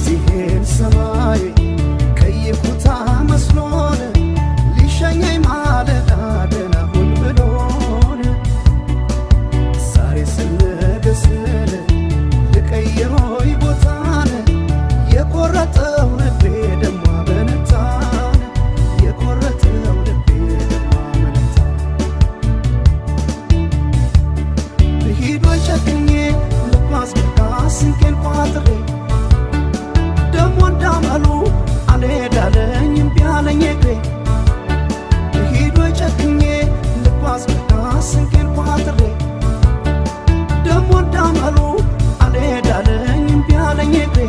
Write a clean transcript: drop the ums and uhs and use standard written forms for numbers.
ሲሄድ ሰማይ ቀይ ኩታ መስሎን ሊሸኘኝ ማለዳ ደህና ሁን ብሎን፣ ዛሬ ስንገስል ልቀይሮይ ቦታን፣ የቆረጠው ልቤ ደሞ አመነታን፣ የቆረጠው ልቤ ደሞ አመነታ። ልሂድ ወይ ጨክኜ ልጓዝ በቃ ስንቄን ቋጥሬ፣ ደሞ እንዳመሉ አልሄዳለኝ እምቢ አለኝ እግሬ። ልሂድ ወይ ጨክኜ ልጓዝ በቃ ስንቄን ቋጥሬ፣ ደሞ እንዳመሉ አልሄዳለኝ እምቢ አለኝ እግሬ።